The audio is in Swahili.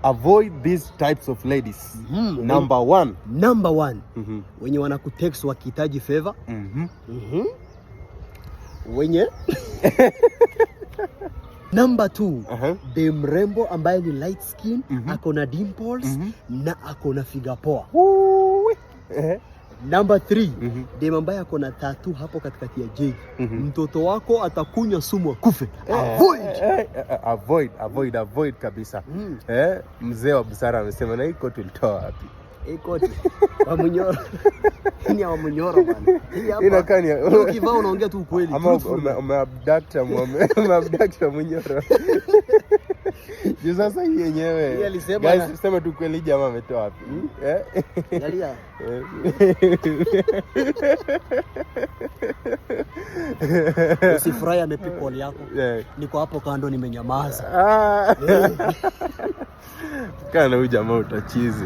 Avoid these types of ladies. Number one. Number one. Wenye wanakutext wakihitaji favor. Wenye Number two, de mrembo ambaye ni light skin, ako na dimples na ako na figure poa. Woo. Number three, dem ambaye ako na tattoo hapo katikati ya jegi. Mtoto wako atakunywa sumu akufe. Avoid. Avoid, avoid, avoid kabisa. Mzee wa busara amesema. Na hii koti ulitoa wapi? Hii koti wa Munyoro. Hii ni ya wa Munyoro bana. Hii hapa. Inakaa ni Hii ukivaa unaongea tu ukweli. Ama Truthful. umeabduct Munyoro. Juu sasa hii yenyewe. Hii alisema Guys, tuseme tu kweli, jamaa ametoa wapi? Eh? Angalia. Usifurahi amepick call yako. Niko hapo kando nimenyamaza. Ah. Kaa na huyu jamaa utachizi.